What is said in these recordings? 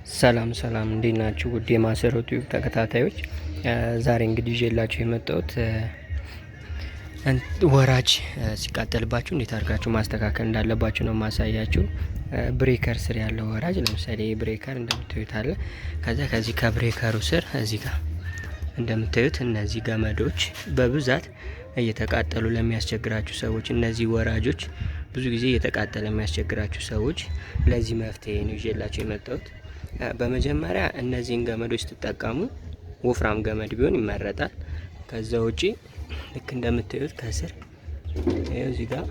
ሰላም ሰላም እንዴት ናችሁ? ውድ የማሰሮ ቲዩብ ተከታታዮች፣ ዛሬ እንግዲህ ይዤላችሁ የመጣሁት ወራጅ ሲቃጠልባችሁ እንዴት አድርጋችሁ ማስተካከል እንዳለባችሁ ነው ማሳያችሁ። Breaker ስር ያለው ወራጅ፣ ለምሳሌ breaker እንደምታዩት አለ። ከዛ ከዚህ ከ breaker ኡ ስር እዚህ ጋር እንደምታዩት እነዚህ ገመዶች በብዛት እየተቃጠሉ ለሚያስቸግራችሁ ሰዎች፣ እነዚህ ወራጆች ብዙ ጊዜ እየተቃጠለ የሚያስቸግራችሁ ሰዎች ለዚህ መፍትሄ ነው ይዤላችሁ የመጣሁት። በመጀመሪያ እነዚህን ገመዶች ስትጠቀሙ ወፍራም ገመድ ቢሆን ይመረጣል። ከዛ ውጪ ልክ እንደምታዩት ከስር ይኸው እዚህ ጋር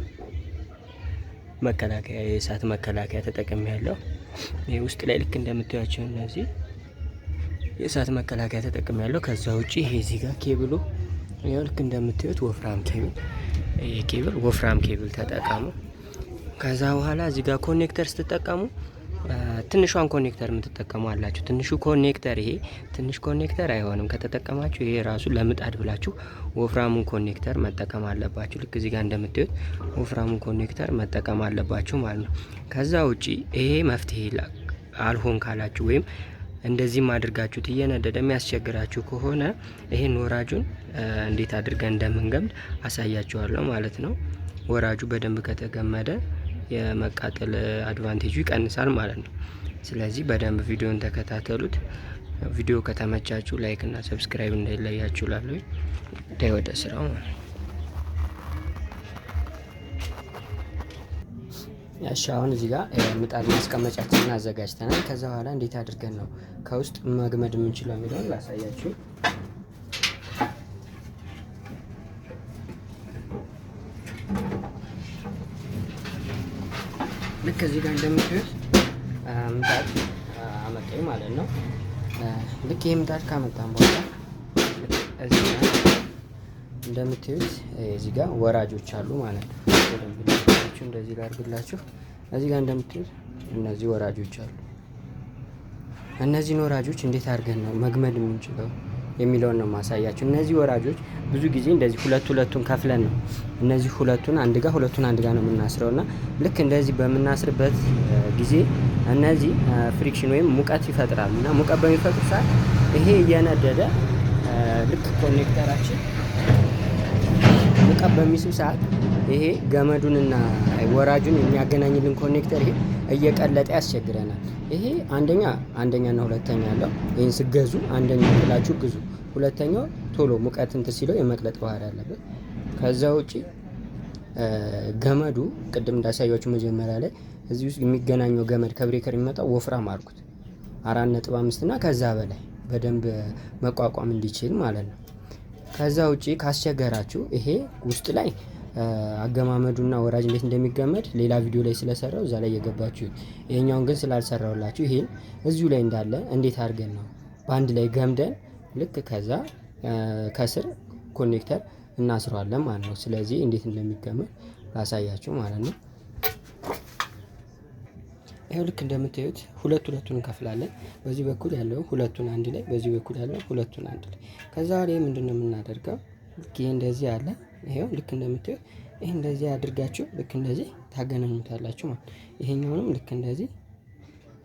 መከላከያ፣ የእሳት መከላከያ ተጠቅሜ ያለው፣ ይሄ ውስጥ ላይ ልክ እንደምታዩቸው እነዚህ የእሳት መከላከያ ተጠቅሜ ያለው። ከዛ ውጪ ይሄ እዚህ ጋር ኬብሉ ይኸው ልክ እንደምታዩት ወፍራም ኬብል፣ ይሄ ኬብል ወፍራም ኬብል ተጠቀሙ። ከዛ በኋላ እዚህ ጋር connector ስትጠቀሙ ትንሿን connector የምትጠቀሙ አላችሁ። ትንሹ connector፣ ይሄ ትንሽ connector አይሆንም። ከተጠቀማችሁ ይሄ ራሱ ለምጣድ ብላችሁ ወፍራሙን connector መጠቀም አለባችሁ። ልክ እዚህ ጋር እንደምታዩት ወፍራሙን connector መጠቀም አለባችሁ ማለት ነው። ከዛ ውጪ ይሄ መፍትሄ አልሆን ካላችሁ ወይም እንደዚህም አድርጋችሁት እየነደደ የሚያስቸግራችሁ ከሆነ ይሄን ወራጁን እንዴት አድርገን እንደምንገምድ አሳያችኋለሁ ማለት ነው። ወራጁ በደንብ ከተገመደ የመቃጠል advantage ኡ ይቀንሳል ማለት ነው። ስለዚህ በደንብ ቪዲዮን ተከታተሉት። ቪዲዮ ከተመቻችሁ like እና subscribe እንዳይለያችሁ እላለሁ። ዳይ ወደ ስራው ማለት ነው። እሺ፣ አሁን እዚህ ጋር ምጣድ ማስቀመጫችንን አዘጋጅተናል። ከዛ በኋላ እንዴት አድርገን ነው ከውስጥ መግመድ የምንችለው የሚለውን ላሳያችሁ። ልክ እዚህ ጋር እንደምታዩት ምጣድ አመጣኝ ማለት ነው። ልክ ይህ ምጣድ ካመጣን በኋላ እዚህ ጋር እንደምታዩት እዚህ ጋር ወራጆች አሉ ማለት ነው። በደንብ እንደዚህ ላድርግላችሁ። እዚህ ጋር እንደምታዩት እነዚህ ወራጆች አሉ። እነዚህን ወራጆች እንዴት አድርገን ነው መግመድ የምንችለው የሚለውን ነው ማሳያችሁ። እነዚህ ወራጆች ብዙ ጊዜ እንደዚህ ሁለት ሁለቱን ከፍለን ነው፣ እነዚህ ሁለቱን አንድ ጋር፣ ሁለቱን አንድ ጋር ነው የምናስረው። እና ልክ እንደዚህ በምናስርበት ጊዜ እነዚህ friction ወይም ሙቀት ይፈጥራሉ። እና ሙቀት በሚፈጥሩ ሰዓት ይሄ እየነደደ ልክ connector ኣችን ሙቀት በሚስብ ሰዓት ይሄ ገመዱንና ወራጁን የሚያገናኝልን connector ይሄ እየቀለጠ ያስቸግረናል። ይሄ አንደኛ አንደኛና ሁለተኛ አለው። ይህን ስገዙ አንደኛ ብላችሁ ግዙ። ሁለተኛው ቶሎ ሙቀት እንትን ሲለው የመቅለጥ ባህሪ አለበት። ከዛ ውጪ ገመዱ ቅድም እንዳሳያችሁ መጀመሪያ ላይ እዚህ ውስጥ የሚገናኘው ገመድ ከ breaker የሚመጣው ወፍራም አድርጉት። 4.5 እና ከዛ በላይ በደንብ መቋቋም እንዲችል ማለት ነው። ከዛ ውጪ ካስቸገራችሁ ይሄ ውስጥ ላይ አገማመዱና ወራጅ እንዴት እንደሚገመድ ሌላ ቪዲዮ ላይ ስለሰራው እዛ ላይ የገባችሁ፣ ይሄኛውን ግን ስላልሰራውላችሁ ይሄን እዚሁ ላይ እንዳለ እንዴት አድርገን ነው በአንድ ላይ ገምደን ልክ ከዛ ከስር connector እናስረዋለን ማለት ነው። ስለዚህ እንዴት እንደሚገመድ ላሳያችሁ ማለት ነው። ይኸው ልክ እንደምታዩት ሁለት ሁለቱን እንከፍላለን። በዚህ በኩል ያለው ሁለቱን አንድ ላይ፣ በዚህ በኩል ያለው ሁለቱን አንድ ላይ። ከዛ ላይ ምንድነው የምናደርገው? ልክ ይሄ እንደዚህ አለ። ይሄው ልክ እንደምታዩት ይሄ እንደዚህ አድርጋችሁ ልክ እንደዚህ ታገናኙታላችሁ ማለት ነው። ይሄኛውንም ልክ እንደዚህ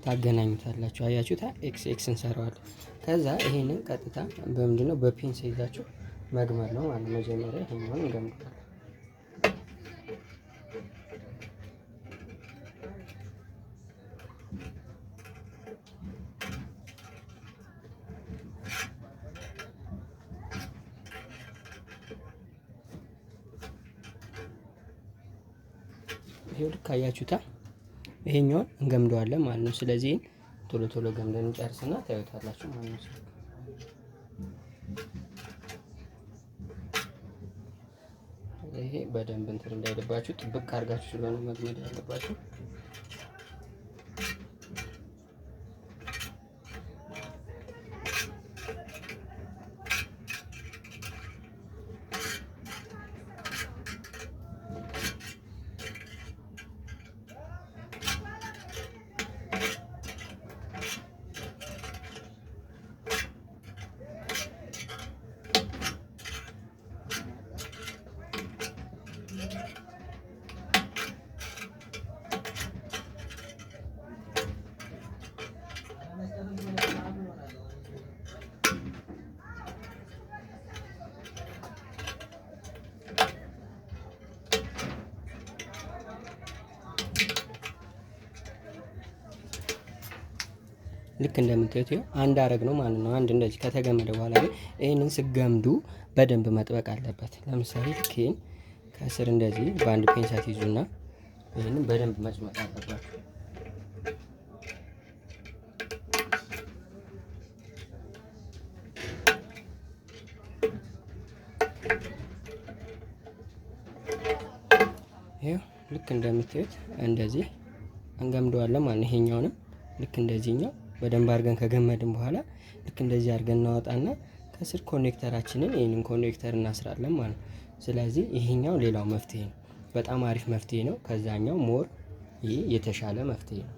ታገናኙታላችሁ። አያችሁታ? X X እንሰራዋለን። ከዛ ይሄንን ቀጥታ በምንድነው በፔንስ ይዛችሁ መግመድ ነው ማለት ነው። መጀመሪያ ይሄኛውን እንገምዳለን። ይሄው ልክ አያችሁታ? ይሄኛውን እንገምደዋለን ማለት ነው። ስለዚህ ቶሎ ቶሎ ገምደን እንጨርስና ታዩታላችሁ ማለት ነው። ይሄ በደንብ እንትን እንዳይልባችሁ ጥብቅ አድርጋችሁ ስለሆነ መግመድ ያለባችሁ። ልክ እንደምታዩት አንድ አረግ ነው ማለት ነው። አንድ እንደዚህ ከተገመደ በኋላ ግን ይህንን ስገምዱ በደንብ መጥበቅ አለበት። ለምሳሌ ልክ ይህን ከስር እንደዚህ በአንድ ፔንሳት ይዙና ይህንን በደንብ መጭመቅ አለባችሁ። ይኸው ልክ እንደምታዩት እንደዚህ እንገምደዋለን ማለት ነው። ይሄኛውንም ልክ እንደዚህኛው በደንብ አድርገን ከገመድን በኋላ ልክ እንደዚህ አድርገን እናወጣና ከስር connector ኣችንን ይህንን connector እናስራለን ማለት ነው። ስለዚህ ይሄኛው ሌላው መፍትሄ ነው። በጣም አሪፍ መፍትሄ ነው። ከዛኛው more ይህ የተሻለ መፍትሄ ነው።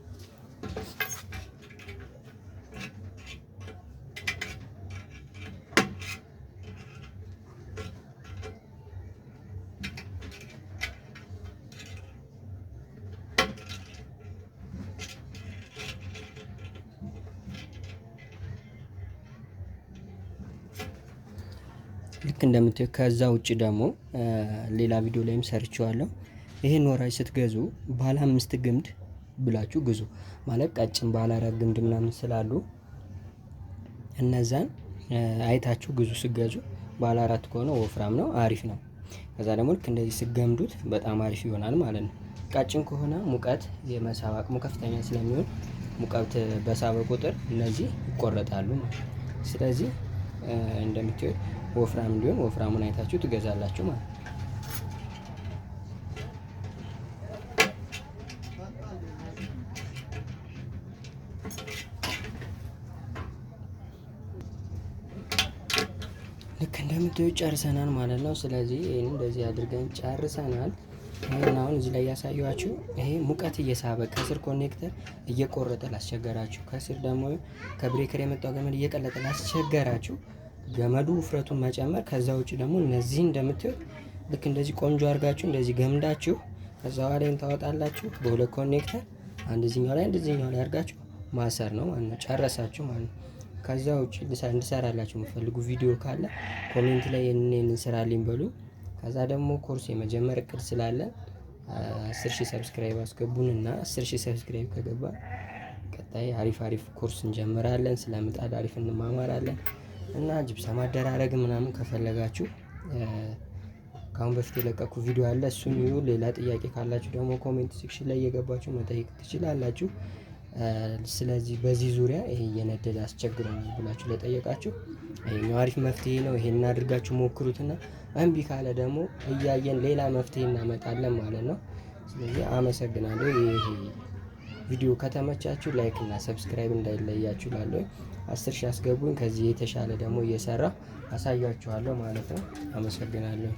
ልክ እንደምታዩት ከዛ ውጭ ደግሞ ሌላ ቪዲዮ ላይም ሰርቼዋለሁ። ይሄን ወራጅ ስትገዙ ባለ 5 ግምድ ብላችሁ ግዙ። ማለት ቀጭን ባለ 4 ግምድ ምናምን ስላሉ እነዛን አይታችሁ ግዙ። ስትገዙ ባለ 4 ከሆነ ወፍራም ነው፣ አሪፍ ነው። ከዛ ደግሞ ልክ እንደዚህ ስገምዱት በጣም አሪፍ ይሆናል ማለት ነው። ቀጭን ከሆነ ሙቀት የመሳብ አቅሙ ከፍተኛ ስለሚሆን ሙቀት በሳበ ቁጥር እነዚህ ይቆረጣሉ ማለት ነው። ስለዚህ እንደምታዩት ወፍራም እንዲሆን ወፍራሙን አይታችሁ ትገዛላችሁ ማለት ነው። ልክ እንደምታዩት ጨርሰናል ማለት ነው። ስለዚህ ይሄን እንደዚህ አድርገን ጨርሰናል። ይሄን አሁን እዚህ ላይ ያሳየኋችሁ ይሄ ሙቀት እየሳበ ከስር connector እየቆረጠ ላስቸገራችሁ፣ ከስር ደግሞ ከ breaker የመጣው ገመድ እየቀለጠ ላስቸገራችሁ ገመዱ ውፍረቱን መጨመር። ከዛ ውጭ ደግሞ እነዚህ እንደምታዩት ልክ እንደዚህ ቆንጆ አድርጋችሁ እንደዚህ ገምዳችሁ ከዛ በኋላ ይሄን ታወጣላችሁ። በሁለት connector አንድ እዚህኛው ላይ አንድ እዚህኛው ላይ አድርጋችሁ ማሰር ነው ማለት ነው። ጨረሳችሁ ማለት ነው። ከዛ ውጭ እንድሰራላችሁ የምትፈልጉ ቪዲዮ ካለ comment ላይ ይሄንን እንስራልኝ በሉ። ከዛ ደግሞ ኮርስ የመጀመር እቅድ ስላለ 10,000 subscribe አስገቡንና 10,000 subscribe ከገባ ቀጣይ አሪፍ አሪፍ ኮርስ እንጀምራለን። ስለ ምጣድ አሪፍ እንማማራለን እና ጅብሰም አደራረግ ምናምን ከፈለጋችሁ ከአሁን በፊት የለቀኩ ቪዲዮ አለ፣ እሱን እዩ። ሌላ ጥያቄ ካላችሁ ደግሞ comment section ላይ እየገባችሁ መጠየቅ ትችላላችሁ። ስለዚህ በዚህ ዙሪያ ይሄ እየነደደ አስቸግሮናል ብላችሁ ለጠየቃችሁ ይሄኛው አሪፍ መፍትሄ ነው። ይሄን አድርጋችሁ ሞክሩትና እምቢ ካለ ደግሞ እያየን ሌላ መፍትሄ እናመጣለን ማለት ነው። ስለዚህ አመሰግናለሁ። ይሄ ቪዲዮ ከተመቻችሁ like እና subscribe እንዳይለያችሁ እላለሁ። 10,000 አስገቡኝ። ከዚህ የተሻለ ደግሞ እየሰራ አሳያችኋለሁ ማለት ነው። አመሰግናለሁ።